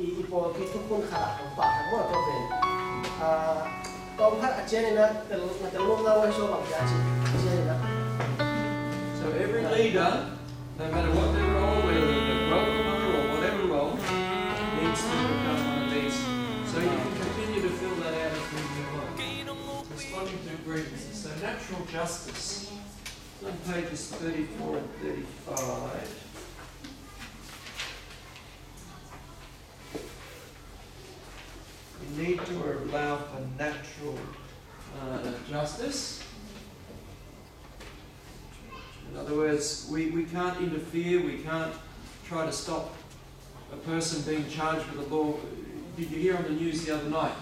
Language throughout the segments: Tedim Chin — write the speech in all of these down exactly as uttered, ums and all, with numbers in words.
I, i pawlpi thukhun khat ah hong pah khat maw, tua pen. Ah, tawm khat a cian in ah, tel, na tel nuam na uh hi so bang kia ci, a cian in ah. So every leader, no matter what their role, whether they're welcomer or whatever role, needs to become one of these. So you can continue to fill that out as we move on. Responding to grievances. So natural justice. On pages thirty-four and thirty-five. We need to allow for natural, uh, justice. In other words, we, we can't interfere, we can't try to stop a person being charged with a law. Did you hear on the news the other night?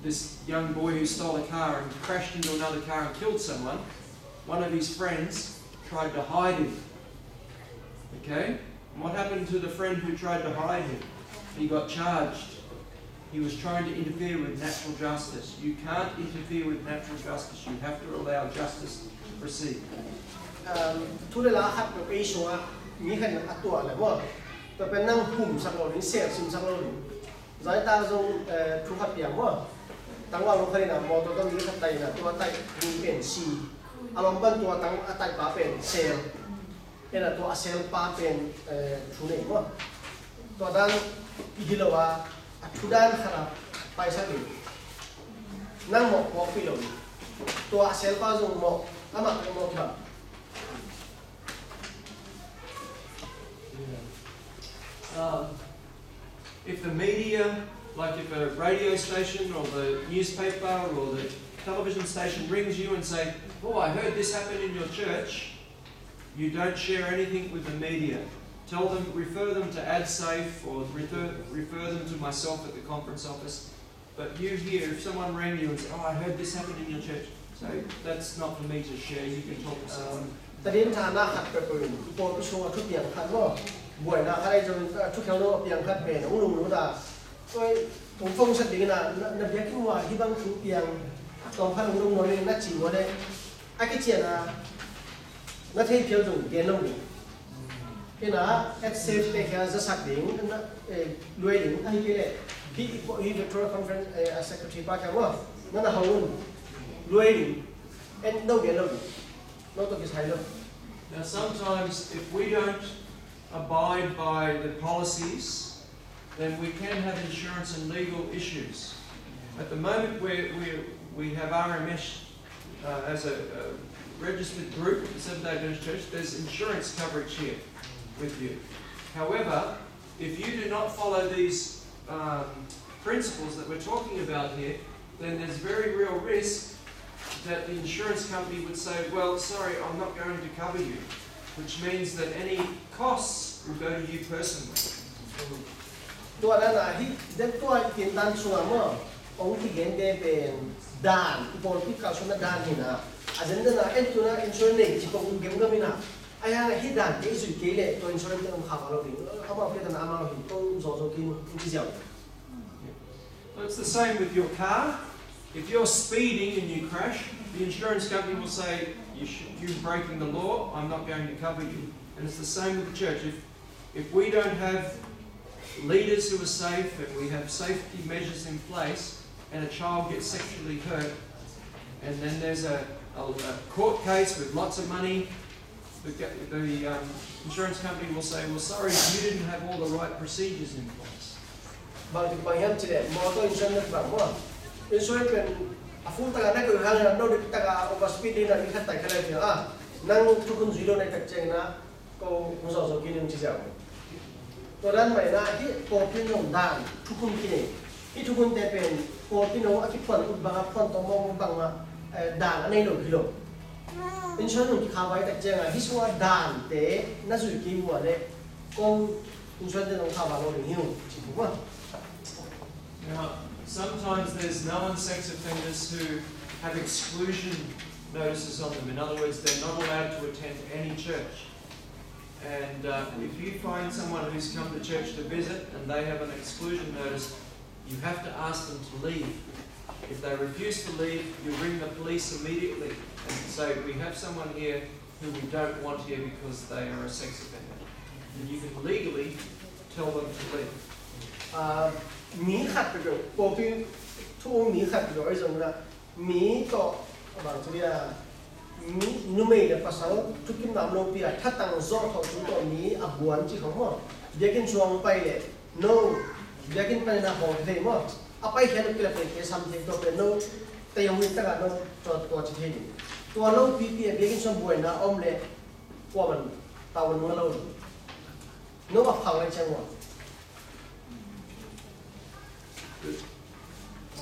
This young boy who stole a car and crashed into another car and killed someone. One of his friends tried to hide him. Okay? And what happened to the friend who tried to hide him? He got charged. He was trying to interfere with natural justice. You can't interfere with natural justice. You have to allow justice to proceed. Um, thu le la khat peuh ei sungah mi khat in a tuah leh maw, tua pen nang humsak lo ding, sel simsak lo ding. Zai ta zong, eh, thu khat piang maw. Tangval lo khat in a mawtaw tawh mi khat tai in a, tua tai mi pen si. A lawm pan tua tang a tai pa pen sel. En a tua a sel pa pen, eh, thu nei maw. Tua dan i hi lo a, a thu dan khat a paisak in. Nang mawh mawhpih lo in. Tua a sel pa zong mawh, amah mawh kibang. Um, if the media, like if a radio station or the newspaper or the television station rings you and say, "Oh, I heard this happened in your church," you don't share anything with the media. Tell them, refer them to AdSafe or refer, refer them to myself at the conference office. But you here, if someone rang you and said, "Oh, I heard this happened in your church," so that's not for me to share. You can talk to someone. Tadin thana khat peuh peuh in, i pawlpi sung a thupiang khat maw, buaina khat ahi zongin, a thukhial lo a piang khat pen hong lunglut a, oi, hong fongsak dingin a, na, na biakinn uah hih bang thupiang tawm khat hong lunglut in na ci uh leh, a kician a na thei phial zong gen lo ding. Ina, AdSafe te khia zasak ding, na, eh, luai ding, ahi kei leh, hih, hih Victoria Conference, eh, a secretary pa khia maw, na na hau un, luai ding, en dau gen lo ding, no to kisai lo. Now, sometimes if we don't abide by the policies, then we can have insurance and legal issues. At the moment, we, we, we have R M S, uh, as a, a registered group of the Seventh-day Adventist Church. There's insurance coverage here with you. However, if you do not follow these, um, principles that we're talking about here, then there's very real risk that the insurance company would say, "Well, sorry, I'm not going to cover you," which means that any costs will go to you personally. Tua dan a hih, dan tua i kin dan sungah maw, hong kigente pen dan, i pawlpi kalsuanna dan hi na. A zen dan a, en tuna insurance nei ci pong gemgam hi na. Ahi hang hih dan te i zui kei leh, tua insurance te hong kha lo ding. Amau te dan a amau hi, hong zawhzawh kei, hong kiziau. So it's the same with your car. If you're speeding and you crash, the insurance company will say, "You should, you're breaking the law, I'm not going to cover you." And it's the same with the church. If, if we don't have leaders who are safe and we have safety measures in place and a child gets sexually hurt and then there's a, a, a court case with lots of money, the, the, um, insurance company will say, "Well, sorry, you didn't have all the right procedures in place." Bang ci bang hiam cih leh, mawtaw insurance na bang maw. Insurance pen a full taka na koih hang na, no dik taka overspeed ding na, mi khat tai kha lai piang a, nang thukhun zui lo na tak ciangin a, ko hong zawhzawh kei ning ci ziau. Tua dan mah in a, hih pawlpi in zong dan thukhun kinei. Hih thukhun te pen pawlpi in a kiphuan ut bang a, phuan tawm bang a, eh, dan a nei lo hi lo. Insurance nong kikha vai tak ciangin a, hih sungah dan te na zui kei uh leh, ko insurance te nong kha va lo ding hi ung ci pum a. Now, sometimes there's known sex offenders who have exclusion notices on them. In other words, they're not allowed to attend any church. And, uh, if you find someone who's come to church to visit and they have an exclusion notice, you have to ask them to leave. If they refuse to leave, you ring the police immediately and say, "We have someone here who we don't want here because they are a sex offender." And you can legally tell them to leave. Ah, mi khat peuhpeuh, pawlpi thu um mi khat peuhpeuh ahi zongin ah, mi tawh, a bang ci dia, mi numei le pasal thukimna om lopi a thatang zawh thawh thu tawh mi a guan ci khong maw? Biakinn sung pai le no, biakinn panin a hawm thei maw? A paikhia lo kei le pen kei sam thei, tua pen no tei hong hi takah no tua, tua ci thei ding. Tua lopipi a biakinn sung buaina om le kuaman tavuan nung a lo ding. No a phang lai ciang maw?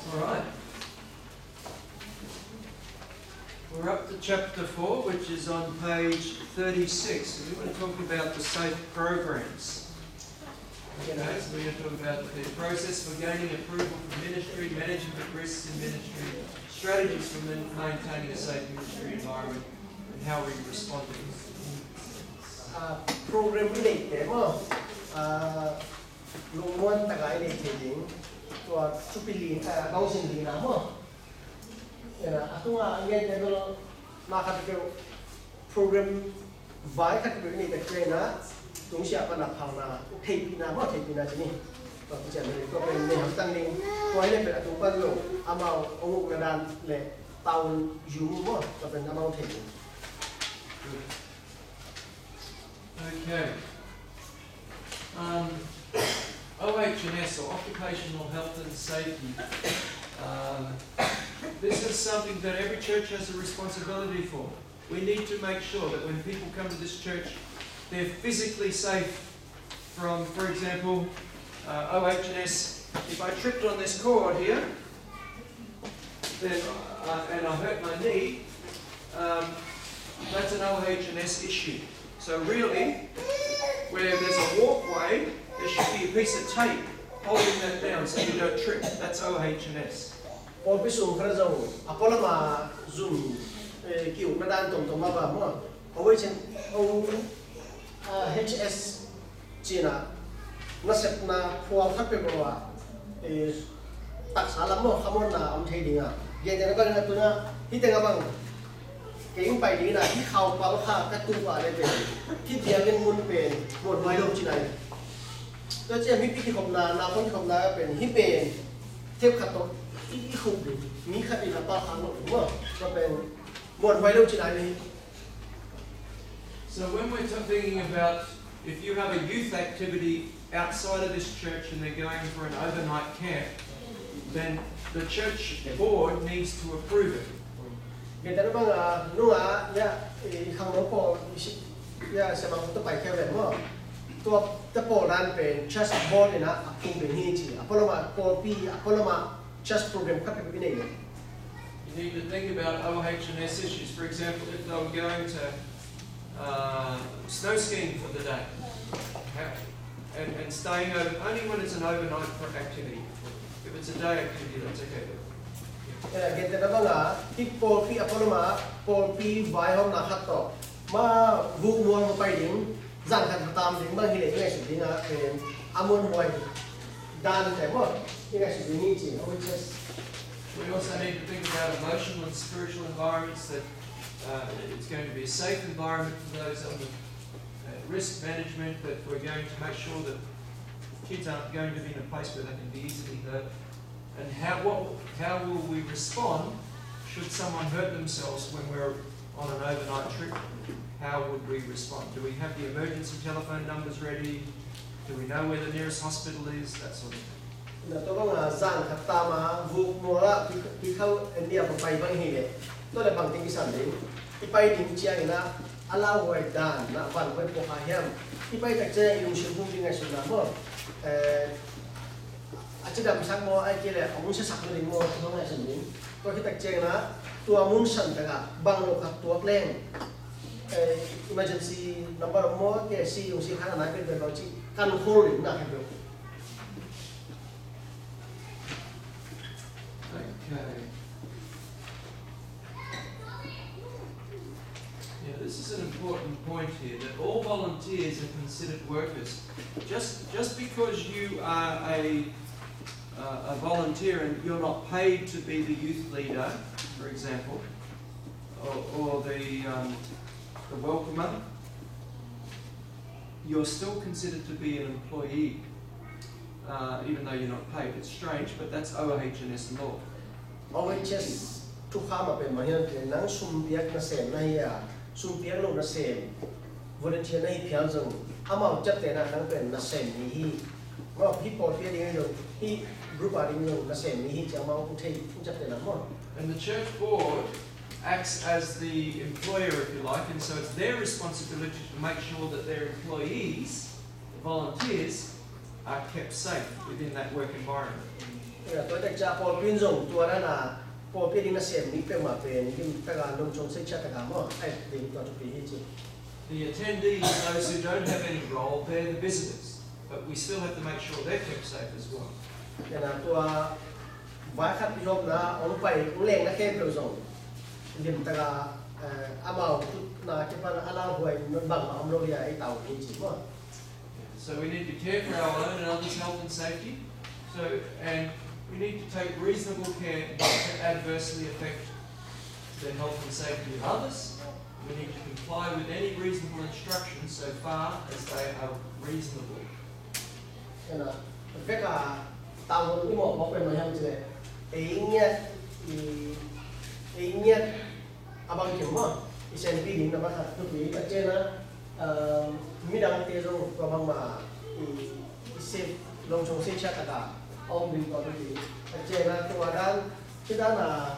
All right. We're up to chapter four, which is on page thirty-six. And we want to talk about the SAFE programs. Okay, so we're going to talk about the process for gaining approval for ministry, management of risks in ministry, strategies for man- maintaining a safe ministry environment, and how we respond to this. Ah, program i neihte maw? Ah, lungmuan taka i neih thei ding. Tua thupi li, ah, bangsin lina maw? Ena, a tunga a ngeite bel ma khat peuh program vai khat peuh i neih tak ciangin ah tungsiah pana phalna, theihpihna maw, theihpihna ci ni. Tua kician bel tua pen nei hamtang ding. Tua hi le pen a tung pan lo amau hong ukna dan le tavuan yum maw, tua pen amau thei ding. Okay. Um, O H and S, or Occupational Health and Safety. Um, this is something that every church has a responsibility for. We need to make sure that when people come to this church, they're physically safe from, for example, uh, O H and S. If I tripped on this cord here, then, uh, and I hurt my knee, um, that's an O H and S issue. So really, where there's a walkway, there should be a piece of tape holding that down so you don't trip. That's O H and S. Pawlpi sung khat zong a pualam a zum, eh, ki-ukna dan tomtom a va maw? O H and, O, ah, H S cih na, nasepna phual khat peuhpeuh ah, eh, taksa lam maw, khamuanna om thei ding a. Gentehna bangin a tuna hih teng a bang kei hong pai ding in a, hih khau pal kha ka tuh ah le pen hih biakinn mun pen muanhuai lo ci nai. Tua ciang mipi kikhopna, naupang kikhopna pen hih pen thep khat tawh i, i khup ding, mi khat in a pal khak lo ding maw? Tua pen muanhuai lo ci nai. So when we're t- thinking about if you have a youth activity outside of this church and they're going for an overnight camp, then the church board needs to approve it. Gentehna bang a, nung a, ya, i khangno pawl, i si, ya, siamang tua pai khia ve maw? Tua te pawl dan pen church board in a approve ding hi ci. A pualam a pawlpi, a pualam a church program khat peuh i nei lo. You need to think about O H and S issues. For example, if they were going to, uh, snow skiing for the day, how, and, and staying over, only when it's an overnight pro- activity. If it's a day activity, that's okay. Ena, gentehna bang a, hih pawlpi a pualam a, pawlpi vaihawmna khat tawh ma vuk mual ma pai ding, zan khat ma tam ding bang hi leh i ngaihsut ding a, pen a muanhuai dante maw, i ngaihsut ding hi ci, O H S. We also need to think about emotional and spiritual environments, that, uh, it's going to be a safe environment for those on the, uh, risk management, but we're going to make sure that kids aren't going to be in a place where they can be easily hurt. And how, what, how will we respond should someone hurt themselves when we're on an overnight trip? How would we respond? Do we have the emergency telephone numbers ready? Do we know where the nearest hospital is? That sort of thing. Na tua bang a zan khat tam a vuk mual a tui, tuikhal en dia pai bang hi leh, tua le bang teng kisam ding. I pai ding ciangin a, a lauhuai dan na vanhuai pua kha hiam? I pai tak ciang i lungsim hum ding ngaihsutna maw? Eh, a cidamsak maw, ahih kei leh a hong siasak lo ding maw, tua ngaihsun ding. Tua khit tak ciangin a, tua mun san tak a bang lo khat tuak leng, eh, emergency number maw, K C, hong si khan a nai pen pen bang ci, kan khol ding na khat lo. Okay. Yeah, this is an important point here, that all volunteers are considered workers. Just, just because you are a, uh, a volunteer and you're not paid to be the youth leader, for example, or, or the, um, the welcomer, you're still considered to be an employee. Uh, even though you're not paid. It's strange, but that's O H and S law. O H S thukham ah pen bang hiam cih leh, nang sum piak nasem na hi a, sum piak lo nasem, volunteer na hi phial zong, amau ciaptehna nang pen nasem mi hi. Maw, hih pawlpi a ding zong, hih group a ding zong nasem mi hi ci a, amau hong thei, hong ciaptehna maw. And the church board acts as the employer, if you like, and so it's their responsibility to make sure that their employees, the volunteers, are kept safe within that work environment. Tua tek ciang pawlpi in zong tua dan a, pawlpi a ding nasem mi peuhmah pen limtak a, Lungchong Seicia tak a maw, a et ding tua thupi hi ci. The attendees, those who don't have any role, they're the visitors, but we still have to make sure they're kept safe as well. Tua vai khat i lawpna hong pai, hong lengna khempeuh zong limtak a, eh, amau tutna kipan a lauhuai bangmah om lo hi a, ei tau hi ci maw. So we need to care for our own and others' health and safety. So, and we need to take reasonable care not to adversely affect the health and safety of others. We need to comply with any reasonable instructions so far as they are reasonable. Ena, vek a tau i mawh mawh pen mah hiam cih leh, ei ngiat, i, ei ngiat a bang kim maw, i senpi ding na mah khat thupi, a ciang a, midangte zong tua bangmah i, i sep, Lungchong Seicia tak a om ding tua thupi. A ciang a tua dan, ci dan a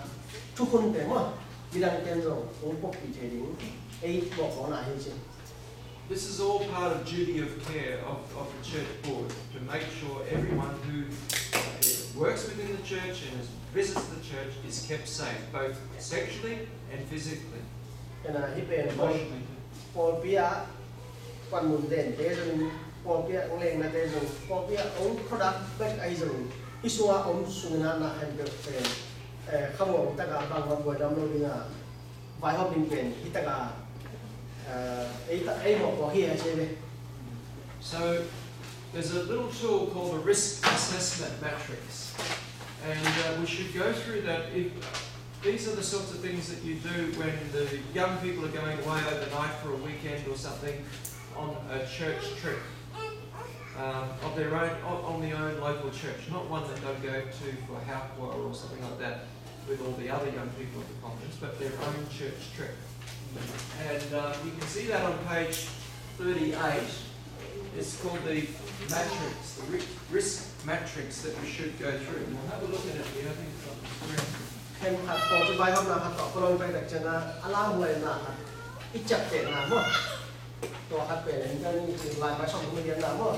thukhunte maw, midangte zong hong pukpih thei ding, ei mawhmawhna hi ci. This is all part of duty of care of, of the church board to make sure everyone who, uh, works within the church and is, visits the church is kept safe, both sexually and physically. Ena, hih pen maw, emotionally. Pawlpi ah panmun lente zong, pawlpi ah hong lengnate zong, pawlpi ah hong product bek ahi zong, hih sungah om sungah na khempeuh pen, eh, khamuang tak a bangmah buaina om lo ding a, vaihawm ding pen hih tak a, eh, ei ta, ei mawhmawh hi a ci ve. So there's a little tool called a risk assessment matrix, and, uh, we should go through that. If, these are the sorts of things that you do when the young people are going away overnight for a weekend or something on a church trip, um, of their own, on, on the own local church, not one that they'll go to for Haukua or something like that with all the other young people at the conference, but their own church trip. And, uh, you can see that on page thirty-eight. It's called the matrix, the ri-, risk matrix that we should go through. And we'll have a look at it here. I think it's on the screen. Khenkhat pawlpi vaihawmna khat tawh ka lawng pai tak ciang a, a lauhuaina khat i ciaptehna maw. Tua khat pen en kan i lai pai sawm hong lianna maw.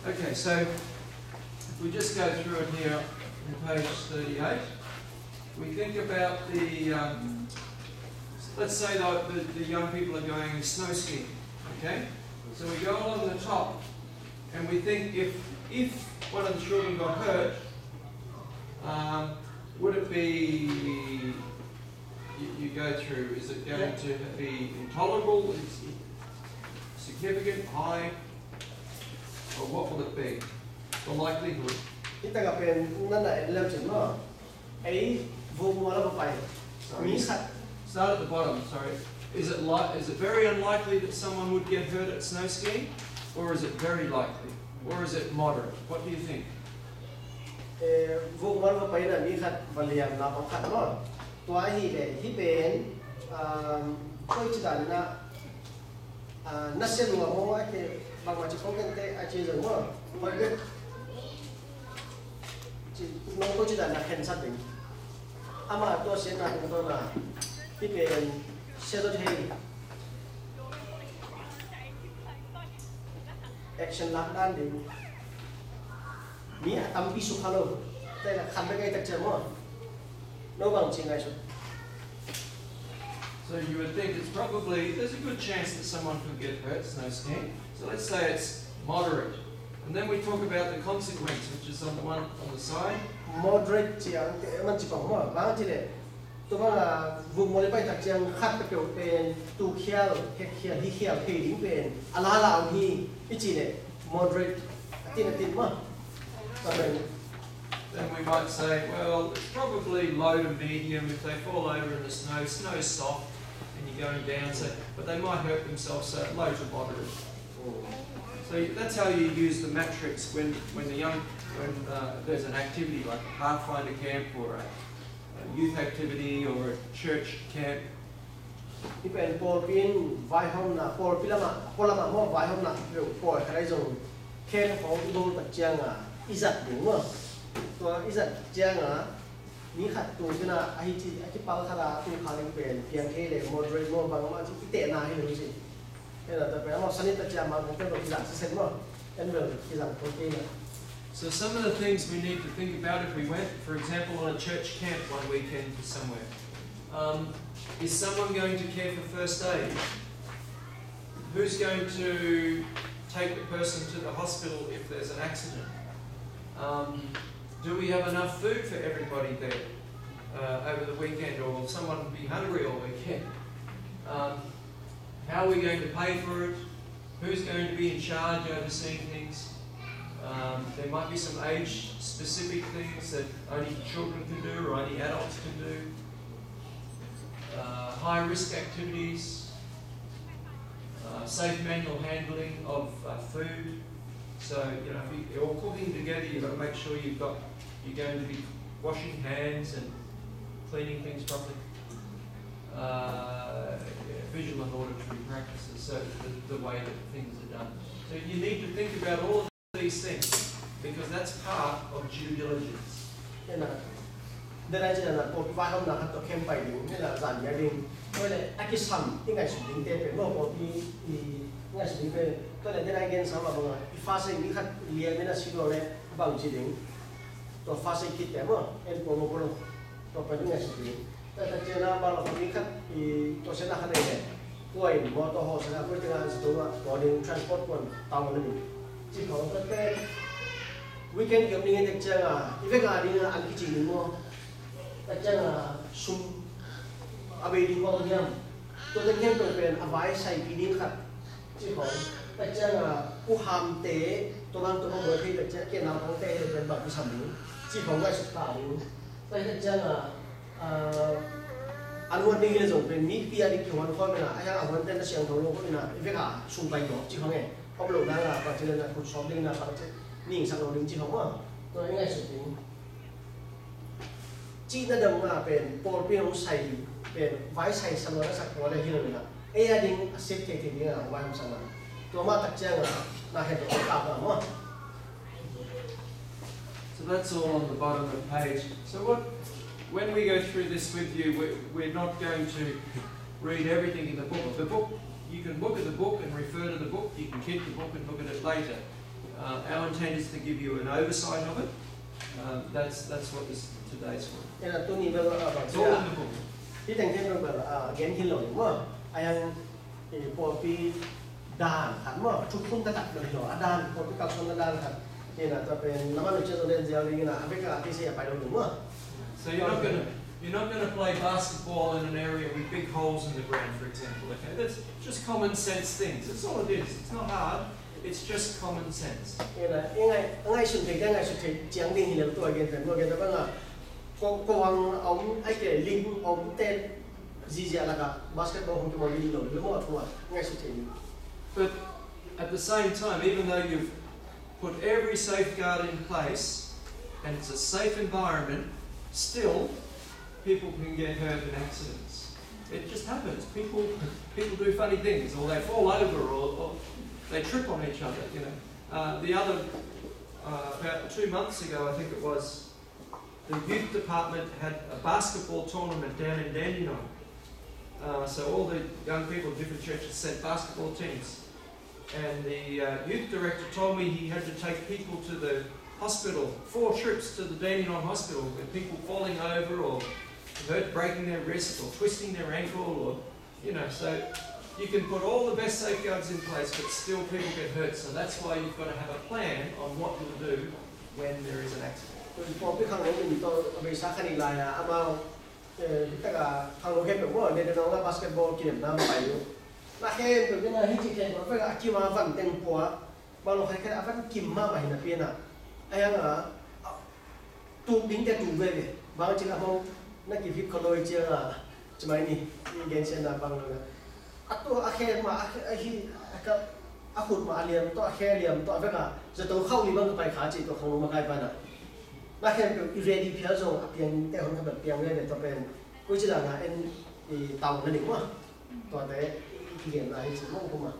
Okay, so if we just go through it here on page thirty-eight, we think about the, um, let's say the, the, the young people are going snow skiing, okay? So we go along the top and we think if, if one of the children got hurt, um, would it be, you, you go through, is it going to be intolerable, is it significant, high, or what will it be? The likelihood. Hih tak a pen na na en leu cin maw. Ei, vuk mual a va pai. Sorry. Mi khat. Start at the bottom, sorry. Is it li-, is it very unlikely that someone would get hurt at snow skiing? Or is it very likely? Or is it moderate? What do you think? Eh, vuk mual a va pai na mi khat va liam na bang khat maw. Tua hi leh, hih pen, um, koi ci dan na, ah, na sia lua maw, a ke, bangmah ci kong kente, a ci zong maw. Koi bek, ci, nong koi ci dan na khensat ding. Ama tua sia na ding tua na, hih pen sia tua thei. Action lak dan ding. Mi a tampi sukha lo. Te la khan bek ai tak ciang maw. No bang ci ngai suk. So you would think it's probably, there's a good chance that someone could get hurt, snow skiing. So let's say it's moderate. And then we talk about the consequence, which is on the one on the side. Moderate ci ang, man ci kong maw, bang ci leh. Tua bang a vuk mual i pai tak ciang khat peuhpeuh pen tu khial, hek khial, hi khial thei ding pen a la la om hi, i ci leh moderate, a tin a tin maw. Tua pen. Then we might say, well, it's probably low to medium. If they fall over in the snow, snow's soft and you're going down, so, but they might hurt themselves, so low to moderate. So that's how you use the matrix when, when the young, when uh, there's an activity like a Pathfinder camp or a, a youth activity or a church camp. Hih pen pawlpi in vaihawmna, pawlpi lamah, pawlpi lamah maw vaihawmna peuh pawi khat ahi zong, khen khawng i bawl tak cianga i zat ding maw. Tua i zat cianga mi khat tung kina a hi ci a kipal khat a tung kha ding pen piang thei le moderate maw bangmah ci i tehna hi lo ci. Hena ta pen amau sanit ta ciang mah kong pen lo kizang sisen maw. En bel kizang kong kei na. So some of the things we need to think about if we went, for example, on a church camp one weekend to somewhere. Um, is someone going to care for first aid? Who's going to take the person to the hospital if there's an accident? Um, do we have enough food for everybody there uh, over the weekend, or will someone be hungry all weekend? Um, how are we going to pay for it? Who's going to be in charge overseeing things? Um, there might be some age-specific things that only children can do or only adults can do. Uh, high-risk activities, uh, safe manual handling of uh, food. So, you know, if you, you're all cooking together, you've got to make sure you've got, you're going to be washing hands and cleaning things properly. Uh, visual and auditory practices, so the, the way that things are done. So you need to think about all of these things because that's part of due diligence. Hena, denai cina na pawlpi vaihawmna khat tawh khem pai ding, hena zan dia ding. Tua le a kisam i ngaihsut ding te pen maw pawlpi i ngaihsut ding pen. Tua le denai gen sa mah banga i fa sei mi khat liam in a si lo le bang ci ding. Tua fa sei kit te maw en pawlmaw pawlmaw. Tua pen i ngaihsut ding. Tua tak ciangin a bang lo khat i khat i tua siangna khat nei le. Kua in mawtaw hawh siangna kua i tengah zato ah kua ding transport kuan tau na ding. Ci khawng tua pen weekend kiom ding i tak ciangin i vek a ding a an kici ding maw. Tak ciangin sum a bei ding khawng hiam. Tua tak ciangin tua pen a vai saipi ding khat. Ci khawng tak ciangin u hamte tua bang tua bang buai thei tak ciangin a kian naupangte hi tua pen bang kisam ding. Ci khawng ngaihsut ta ding. Tua hi tak ciangin a huan ding hi le zong pen mipi a ding kihuan khawm ina a hiang a huan ten a siangtho lo khawm ina i vek a sum pai tawh ci khawng e. Om lo nang a pang ci le na kut sawm ding na pang ci ning sak lo ding ci khawng maw. Tua i ngaihsut ding. Cihna dang a pen pawlpi hong sai pen vai sai sa lo na sak tua le hi lo ina. Ei a ding a sep thei thei ding a hong vai hong sak na. Tua mah tak ciangin na het lo ka ka maw. So that's all on the bottom of the page. So what, when we go through this with you, we're, we're not going to read everything in the book. The book, you can look at the book and refer to the book. You can keep the book and look at it later. Uh, our intent is to give you an oversight of it. Um, that's, that's what this today's for. Ina tuni bel a bang it's all in the book. Hi teng teng bel a gen hi lo maw. A yang pawlpi dan khat maw, thukhun taktak bel hi lo, a dan pawlpi kalsuan a dan khat. Ina tua pen na man ucia zong den ziau ding ina a vek a ti si a pai lo ding maw. So you're not gonna, you're not gonna play basketball in an area with big holes in the ground, for example. Okay, that's just common sense things. That's all it is. It's not hard. It's just common sense. Ina i ngai, ngaihsun thei te ngaihsun thei ciang ding hi lo tua gen pen maw gen ta bang a. Ko, ko wang a om ai ke ling om te zizia laka basketball hong kimo ling lo le maw a thua ngaihsun thei ni. But at the same time, even though you've put every safeguard in place and it's a safe environment, still people can get hurt in accidents. It just happens. People people do funny things, or they fall over, or, or they trip on each other. You know, uh, the other uh, about two months ago, I think it was, the youth department had a basketball tournament down in Dandenong. Uh, so all the young people of different churches sent basketball teams. And the uh, youth director told me he had to take people to the hospital, four trips to the Dandenong hospital, with people falling over or hurt, breaking their wrist or twisting their ankle or, you know, so you can put all the best safeguards in place, but still people get hurt. So that's why you've got to have a plan on what you'll do when there is an accident. Pawlpi khangno min tawh a beisa khan i lai-a amau, eh, hitaka khangno khempeuh maw, Dandenong a basketball kinemna mah pai uh. Na khempeuh kina hih ci khempeuh vek a kim a van teng pua, bang lo khai khen a van kim mahmah hi napi-in a, a hiang a, tuk ding te tuk veve, bang ci a mong na kivip kha lo i ciang a, ci mai ni, i gensiatna bang lo na. A tua a khen mah a, a hi a ka a khut mah a liam tawh, a khe liam tawh, a vek a zato khauh li bang ka pai kha cih tua khangno makai pana. Na khempeuh i ready phial zong a piang te hon kha bel piang veve tua pen. Koi ci dan a en i tau na ning mah. Tua te i kigen na hi ci mah kuma.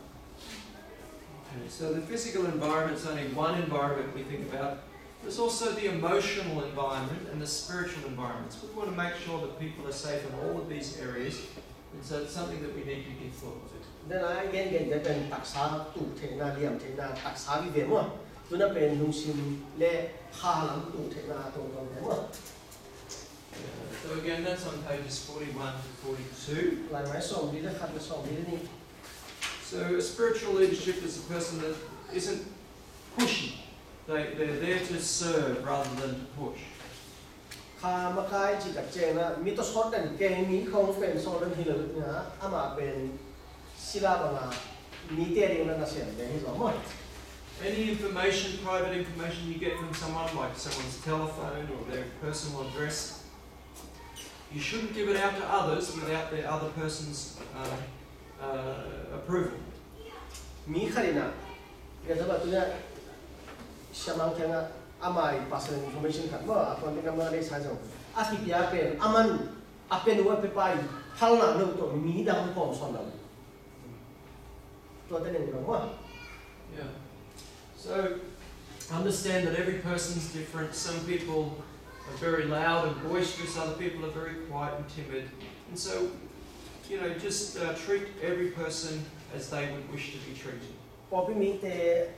Okay, so the physical environment's only one environment we think about. There's also the emotional environment and the spiritual environments. We want to make sure that people are safe in all of these areas, and so it's something that we need to give thought to. Then I again get that pen taksa tu theihna, liam theihna, taksa vive maw. Tuna pen lungsim le kha lam tu theihna tawh tawh ve maw. So again, that's on pages forty-one to forty-two. Lai mai sawm li le khat le sawm li le nih. So a spiritual leadership is a person that isn't pushy. They, they're there to serve rather than to push. Kha makai ci tak ciangin ah mi tawh sawt den kei, mi khong pen sawt den hi lo, amah pen sila banga mite ding na nasem ding hi zaw maw. Any information, private information you get from someone, like someone's telephone or their personal address, you shouldn't give it out to others without the other person's uh, uh, approval. Mi khat in ah, ka zaba tu na siamang kiangah amah i personal information khat maw, a contact number a deih sa zong a kipia pen aman a pia nu a pia pa in phalna lo tawh mi dang pawm sawn lo. Tua te ning lo maw. Yeah. So understand that every person's different. Some people are very loud and boisterous, other people are very quiet and timid. And so, you know, just uh, treat every person as they would wish to be treated. Pawlpi mite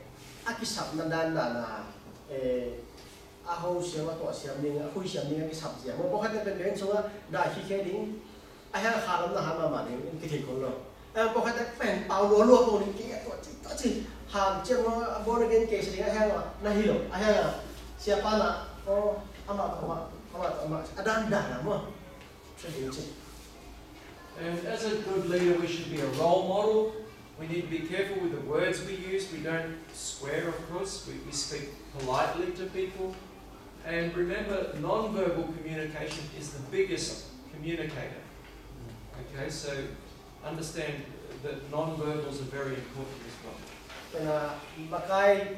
a kisapna dandan a, eh, a ho siam, a tuah siam ding, a khui siam ding a kisap zia maw. Pawlkhatte pen beng sungah dai khikhe ding, a hiang kha lam na ha mahmah ding in kithei khol lo. A pawlkhatte pen pau lualua pong ding, kei a tuah ci tuah ci, ham ciam lo, a born again case ding a hiang na hi lo. A hiang a siapa na, oh, amah amah amah amah a dandan a maw. And as a good leader, we should be a role model. We need to be careful with the words we use. We don't swear, of course. We, we speak politely to people. And remember, non-verbal communication is the biggest communicator. Okay, so understand that non-verbals are very important as well. Tua na makai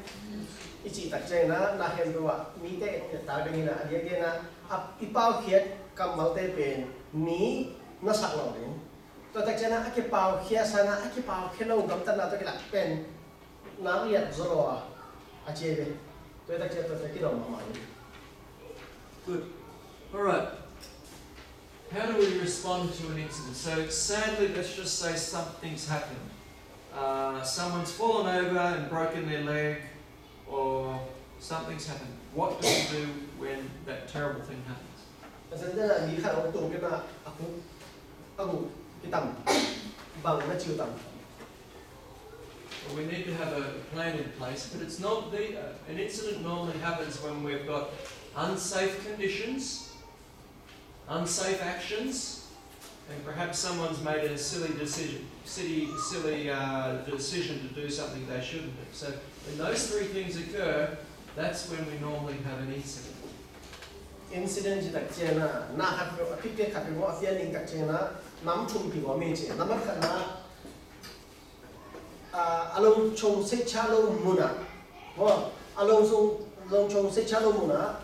i cih tak ciangin ah na khempeuh ah mite et tak dingin ah a diakdiakin ah i paukhiat kammalte pen mi na sak lo ding. Tua tak ciangin ah a kipaukhia sangin ah a kipaukhia lo gamtatna tawh kilak pen nak liat zaw lo a, a ci ve. Tua tak ciang tua tak kidong mahmah ding. Good. All right. How do we respond to an incident? So sadly, let's just say something's happened. Uh, someone's fallen over and broken their leg, or something's happened. What do we do when that terrible thing happens? A zan dana mi khat a hong tung kei na a kuk a guk kitam bang na ciu tam. Well, we need to have a plan in place, but it's not the, uh, an incident normally happens when we've got unsafe conditions, unsafe actions, and perhaps someone's made a silly decision, silly, silly uh, decision to do something they shouldn't do. So when those three things occur, that's when we normally have an incident. Incident ci tak ciangin ah na khat peuh a pickpick khat peuh maw a pian ning tak ciangin ah nam thum pi maw mi ci, nambat khatna a longchong seicha lo munah maw, a longchong seicha lo munah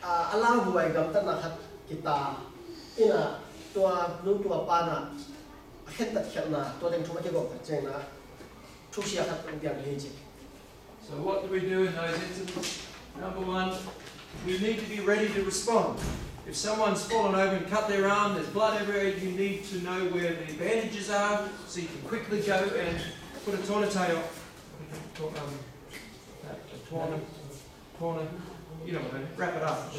a lauhuai gamtatna khat kita inah tua nu tua pa na a khentat khialhna tua teng thum a kigawm tak ciangin ah thusia khat hong piang hi ci. So what do we do in those incidents? Number one, you need to be ready to respond. If someone's fallen over and cut their arm, there's blood everywhere, you need to know where the bandages are so you can quickly go and put a tourniquet on. Um, a tourniquet, tourniquet, you know what I mean, wrap it up.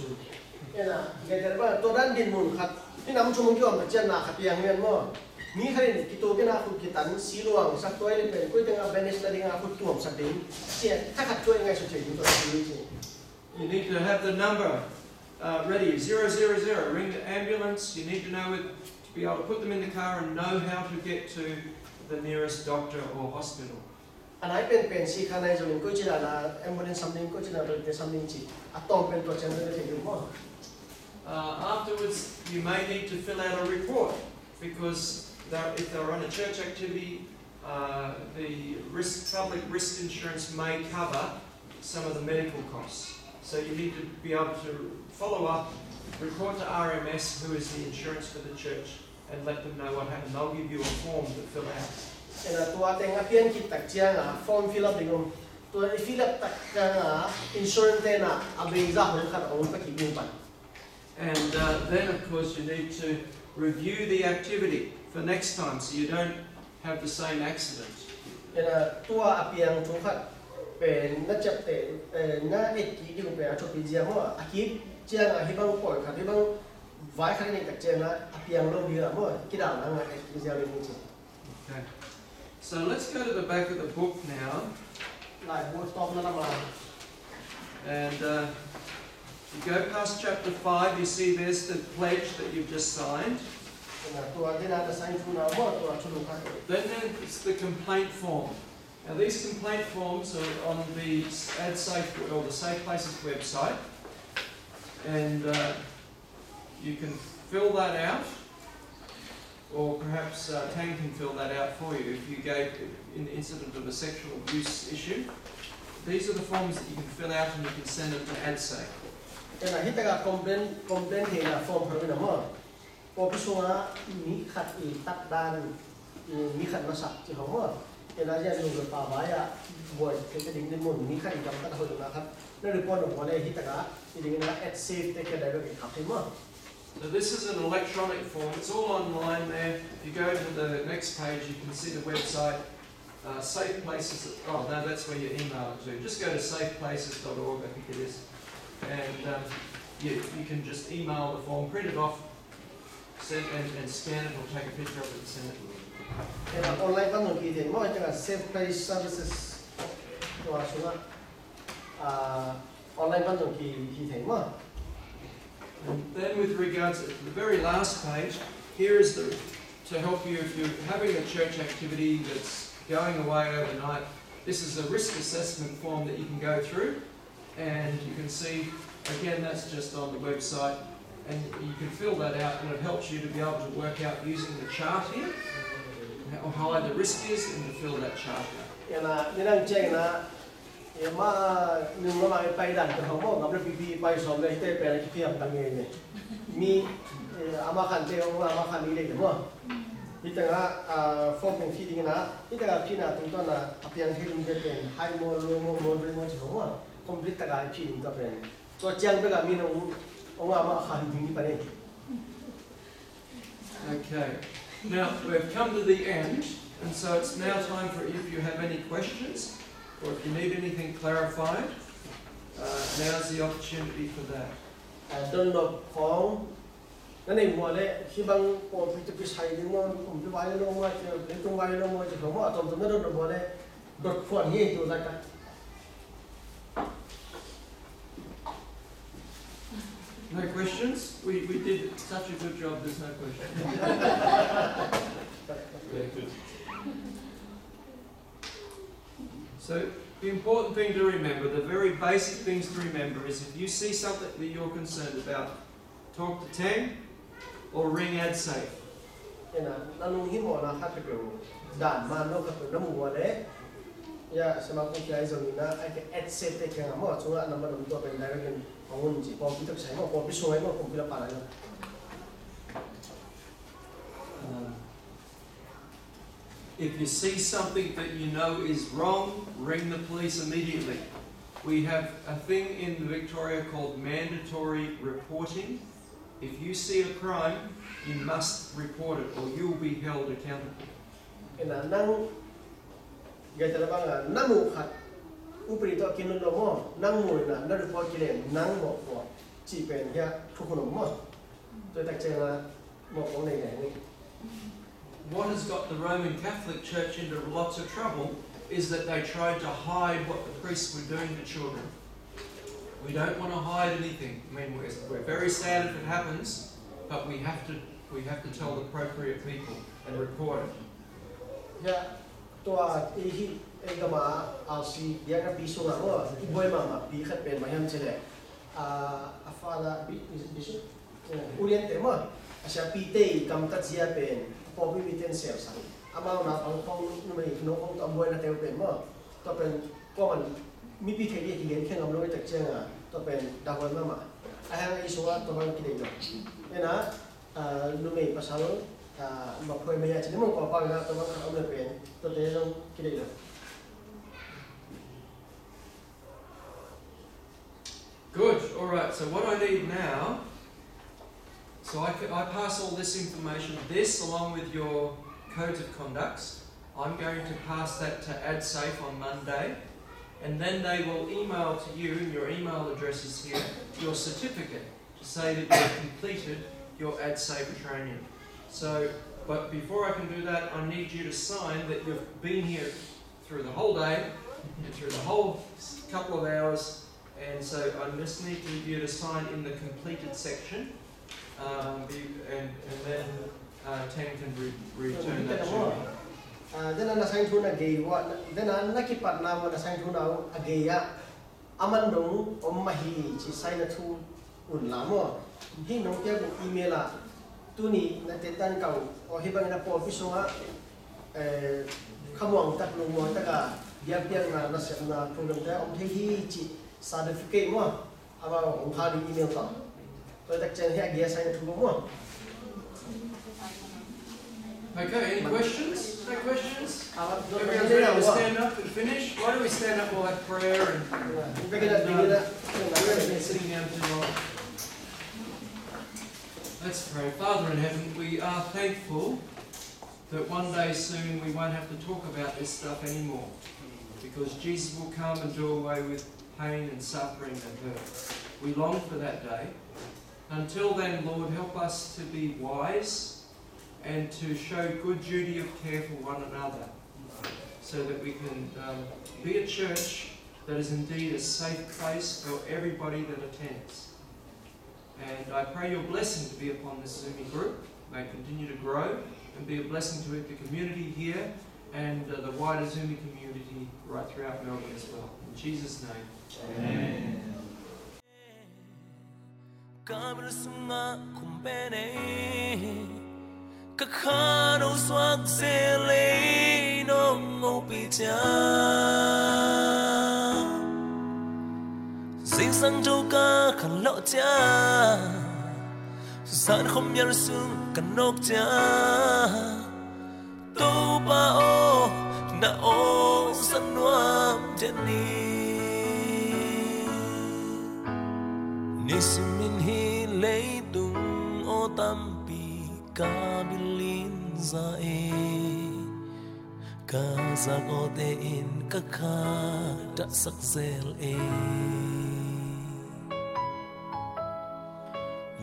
Ina, ngeter ba, tua dan din mun khat. Ni nam chum ki om ta cian na khat piang ngen mo. Mi khat in kitu kena khut kitan si luang sak tuai le pen kui teng a bandage ta ding a khut tuam sak ding. Cia kha khat tuai ngai su cia ding tua si ni cia. You need to have the number uh, ready, zero zero zero. Ring the ambulance. You need to know it, to be able to put them in the car and know how to get to the nearest doctor or hospital. A nai penpen si kha nai zongin koi ci dana ambulance sam ding, koi ci dana toilet sam ding ci a tawm pen tua ciang na thei ding maw? Uh, afterwards, you may need to fill out a report because they're, if they're on a church activity, Uh, the risk, public risk insurance may cover some of the medical costs. So you need to be able to follow up, report to R M S, who is the insurance for the church, and let them know what happened. They'll give you a form to fill out. Ina tua teng a pian khit tak cianga form fill up ding om. Tua i fill up tak cianga insurance tena a beija hong khat a hong pakik ding pan. And uh, then, of course, you need to review the activity for next time so you don't have the same accident. Ina tua a piang thu khat pen na ciapte, eh, na et kik ding pen a thupi zia maw, a kik cianga hibang pawi khat, hibang vai khat i neih tak cianga a piang lo ding a maw, kidalna nga et kik zia lo ding ci. Okay. So let's go to the back of the book now. Laibu tawpna lamah. And uh, you go past chapter five, you see there's the pledge that you've just signed. Ina tua dena na sign thuna maw, tua thulu khat. Then there's the complaint form. Now these complaint forms are on the AdSafe or the Safe Places website, and uh, you can fill that out, or perhaps uh, Tang can fill that out for you if you gave in the incident of a sexual abuse issue. These are the forms that you can fill out and you can send them to AdSafe. Ina hi taka complaint, complaint theihna form khat om ina maw. Pawlpi sunga mi khat i takdan, mi khat masak ci hong maw. Ina zia nung le pa vai a buai thei ka ding din mun mi khat i gamtat hoihna khat na report na buai le hi taka i ding ina AdSafe te ke direct i khap thei maw. So this is an electronic form. It's all online there. If you go to the next page, you can see the website, uh, Safe Places. Oh, no, that's where you email it to. Just go to safe places dot org, I think it is. And um, you, you can just email the form, print it off, send and, and scan it or take a picture of it and send it. Ina online pan zong ki thei maw, ina Safe Place Services tua sunga, ah, online pan zong ki, ki thei maw. And then with regards to the very last page, here is the, to help you if you're having a church activity that's going away overnight. This is a risk assessment form that you can go through, and you can see, again, that's just on the website, and you can fill that out, and it helps you to be able to work out using the chart here how high the risk is and to fill that chart out. Ina, ni nang ceng na, e, ma, nung ma, ma, pai dan ka hong mo, ngam na pipi, pai som le, te, pe, ki, pi, am, tang, nge, ne. Mi, e, ama khan te, ama khan ni le, mo. Hi taka, ah, form kong fill ding ina, hi taka fill na tungtawn a, a piang thei ding te pen, high maw, low maw, moderate maw ci hong maw. Complete taka i fill ding ta pen. Tua ciang bek a mi nong, ong ama khan ding ni pa ni. Okay. Now, we've come to the end, and so it's now time for if you have any questions, or if you need anything clarified, uh, now's the opportunity for that. Ah, don lo khong, na nei mua le, hi bang ko pi tu pi sai ding mo, kum pi vai lo mo, ci, leitung vai lo mo, ci ko mo, a tom tom na don lo mua le, dot khuan hi tu zaka. No questions? We, we did such a good job, there's no questions. Very good. So the important thing to remember, the very basic things to remember is if you see something that you're concerned about, talk to Tang or ring AdSafe. Ina, na nung hi mo na khat pe dan man lo khat pe na mu wa le. Ya, sama ku kia izo ni na, ai ke AdSafe te kia mo, chunga number nung tua pen direct in, ngun ci, ko pi tak sai mo, ko pi sungai mo, ko pi la pa la. Um, If you see something that you know is wrong, ring the police immediately. We have a thing in Victoria called mandatory reporting. If you see a crime, you must report it or you'll be held accountable. Ina nang gai tala banga namu khat upri to kinun lo mo, nang mu ina na report kile nang mo ko ci pen ya thukunum mo. To tak chenga What has got the Roman Catholic Church into lots of trouble is that they tried to hide what the priests were doing to children. We don't want to hide anything. I mean, we're, we're very sad if it happens, but we have to, we have to tell the appropriate people and report it. Ya, tua i hi, e gama, a si, ya ka pi sunga mo, i boi mama, pi khat pen ma hiam cile. A, a father, bi-, bishop, eh, Urian te maw, a sia pi te i kam tat zia pen, pawlpi mi ten sel sang. Amau naupang khawng, numei naupang tawh a buaina teu pen maw, tua pen kuaman mipi theih ding a kigen khia ngam lo i tak ciangin, tua pen dah huai mahmah. A hang i sungah tua bang kideih lo. Ena, ah, numei pasal, ah, maphuai mei a ci ni maw, kua pang ina tua bang khat om le pen, tuate zong kideih lo. Good. All right. So what I need now, so I, ca- I pass all this information, this along with your codes of conducts. I'm going to pass that to AdSafe on Monday, and then they will email to you, and your email address is here, your certificate to say that you've completed your AdSafe training. So, but before I can do that, I need you to sign that you've been here through the whole day and through the whole couple of hours. And so I just need you to sign in the completed section, um, be- and, and then uh, Tang can re- return that to me. Ah, dena na sign thu na gei ua, dena na kipatna ua na sign thu na a gei ah, a man dong om mah hi ci sign na thu un la maw. Hih nong piak uh email ah, tuni na tetan kau, aw hih bangin a pawlpi sungah, eh, khamuang tak, lungmuang tak a biakpiakna, nasepna program te om thei hi ci certificate maw. Amau hong pha ding email tawh. Tua tak ciang hi a gei a sign thu maw. Okay, any questions? No questions? Everyone's ready to stand up and finish? Why don't we stand up, we'll have prayer and, and, uh, we're sitting down too long. Let's pray. Father in heaven, we are thankful that one day soon we won't have to talk about this stuff anymore, because Jesus will come and do away with pain and suffering and hurt. We long for that day. Until then, Lord, help us to be wise and to show good duty of care for one another, so that we can, um, be a church that is indeed a safe place for everybody that attends. And I pray your blessing to be upon this Zumi group. May it continue to grow and be a blessing to the community here and, uh, the wider Zumi community right throughout Melbourne as well. In Jesus' name, amen. Ka bil sungah khum pen ei, ka khan hong suak zel ei, nong hopih ciang. Zingsang tho ka khanlawh ciang, zan khawm yal sung ka nawk ciang, Topa aw, na awk zat nuam den ni. Nisimin hih leitung aw tampi ka bil in za e, ka zak awte in ka kha dahsak zel e.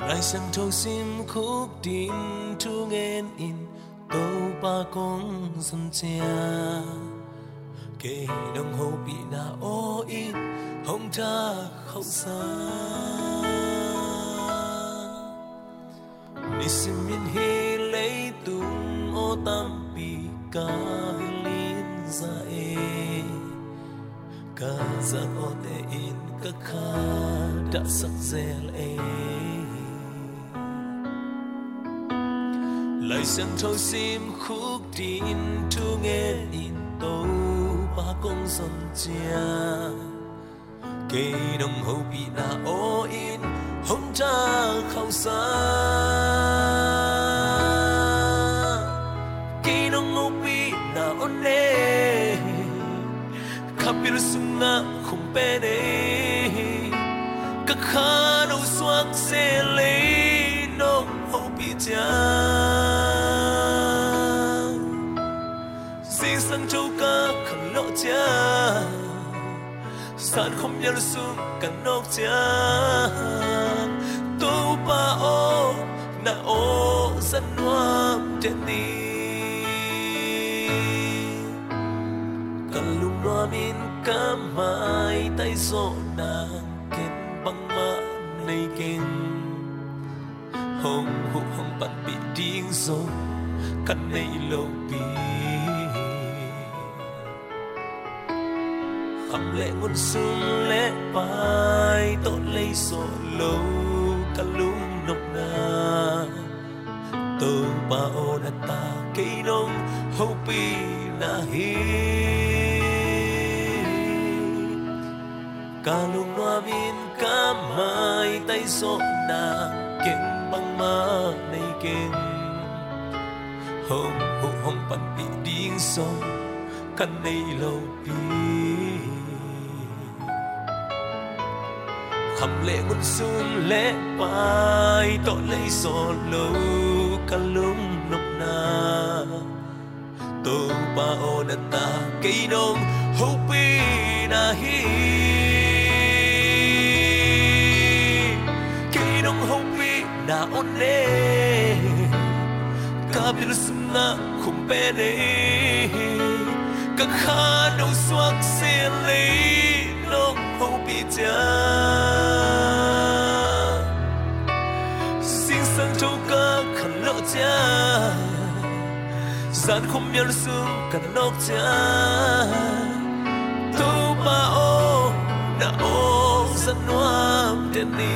Lai Siangtho sim khuk din thu ngen in Topa kong zon ciang, kei nong hopihna aw in hong thak khauhsa. Nisimin hih leitung aw tampi ka bil in za e, ka zak awte in ka kha dahsak zel e. Lai Siangtho sim khuk din thu ngen in Topa kong zon ciang, kei nong hopihna aw in hong thak khauhsa. Kei nong hopihna aw ne, ka bil sungah khum pen ei, ka khan hong suak zel ei, nong hopih ciang. Zingsang tho ka khanlawh ciang, zan khawm yal sung ka nawk ciang, Topa aw, na awk zat nuam den ni. Ka lungnuam in ka maitai zawh nang, ken bangmah nei keng. Hong huh hong panpih ding zong ka nei lo pi. Kham le ngun, sum le pai tawh lei zawh lo ka lungnopna, Topa aw, na tak kei nong hopihna hi. Ka lungnuam in ka maitai zawhna ken bangmah nei keng. Hong huh hong panpih ding zong ka nei lo pi. Kham le ngun, sum le pai tawh lei zawh lo ka lungnopna. Topa aw, na ta kei nong hopihna hi. Kei nong hopihna aw ne, ka bil sungah khum pen ei. Ka khan lo suak se lei nong hopih ciang, singsang tho ka khan lo ciang, zan khuamial sung ka nawk ciang, Topa aw, na aw za nuam den ni.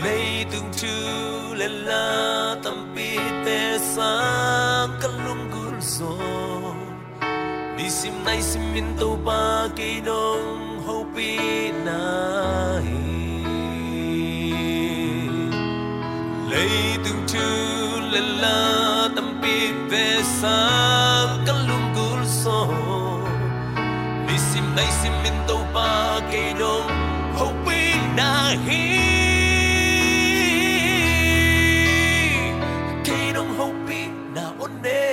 Leitung thu le la tampite sang ka lunggulh zaw. Nisim naisim in Topa kei nong hopihna hi. Leitung thu le la tampite sang ka lunggulh zaw. Nisim naisim in Topa kei nong hopihna hi. Kei nong hopihna aw ne,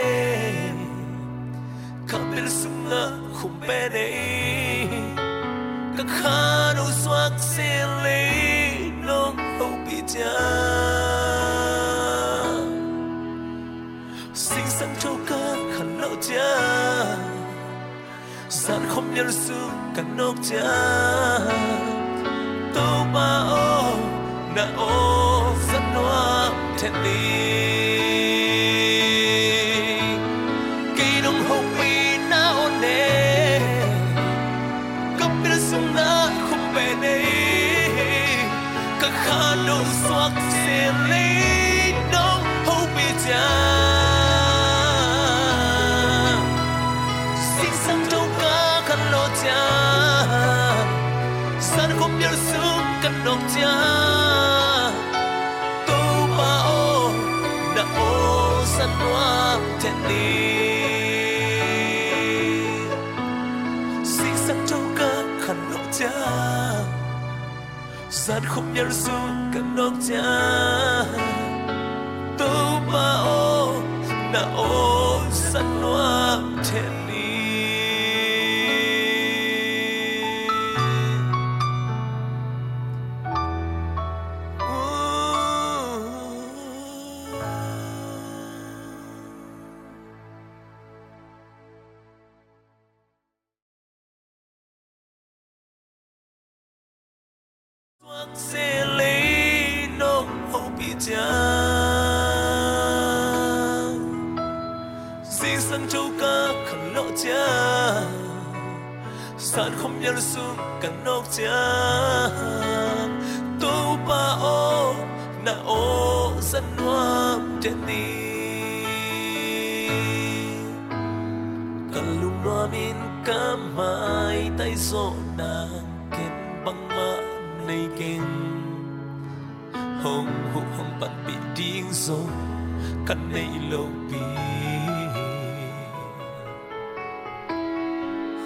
ka bil sungah khum pen ei. Ka khan lo suak se lei nong hopih ciang, singsang tho ka khan lo ciang, zan khuamial sung ka nawk ciang, Topa aw, na aw za nuam den ni. Kei nong hopihna aw ne, ka bil sungah khum pen ei. Ka khan lo suak se lei nong hopih ciang, singsang tho ka khan lo ciang, zan khuamial sung ka nawk ciang, Topa aw, na aw za nuam den ni. Singsang tho ka khan lo ciang, zan khuamial sung ka nawk ciang, Topa aw, na aw za nuam den ni. Suak se lei nong hopih ciang, singsang tho ka khan lo ciang, zan khuamial sung ka nawk ciang, Topa aw, na aw za nuam den ni. Ka lungnuam in ka maitai zawhna ken bangmah nei keng. Hong huh hong panpih ding zong ka nei lo pi.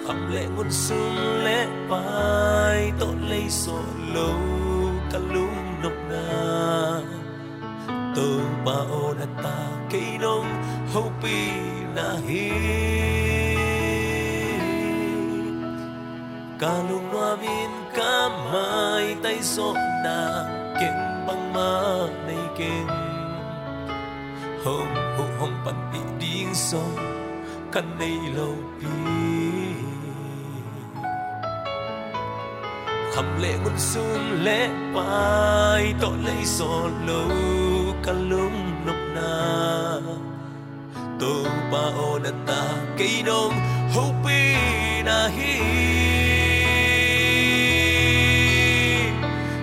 Kham le ngun, sum le pai tawh lei zawh lo ka lungnopna. Topa aw, na ta kei nong hopihna hi. Ka lungnuam in ka maitai zawhna ken bangmah nei keng. Hong huh hong panpih ding zong ka nei lo pi. Kham le ngun, sum le pai tawh lei sawt lo ka lungnopna, Topa aw, na ta kei nong hopihna hi.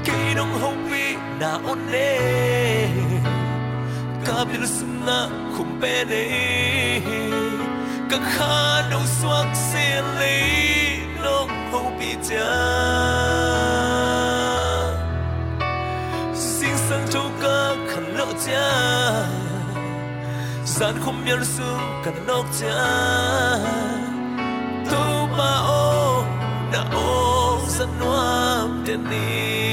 Kei nong hopihna aw ne, ka bil sungah khum pen ei. Ka kha no suak se lei nong hopih ciang, singsang tho ka khan loh ciang, zan khum mial sung ka nawk ciang, Topa aw, na aw za nuam te ni.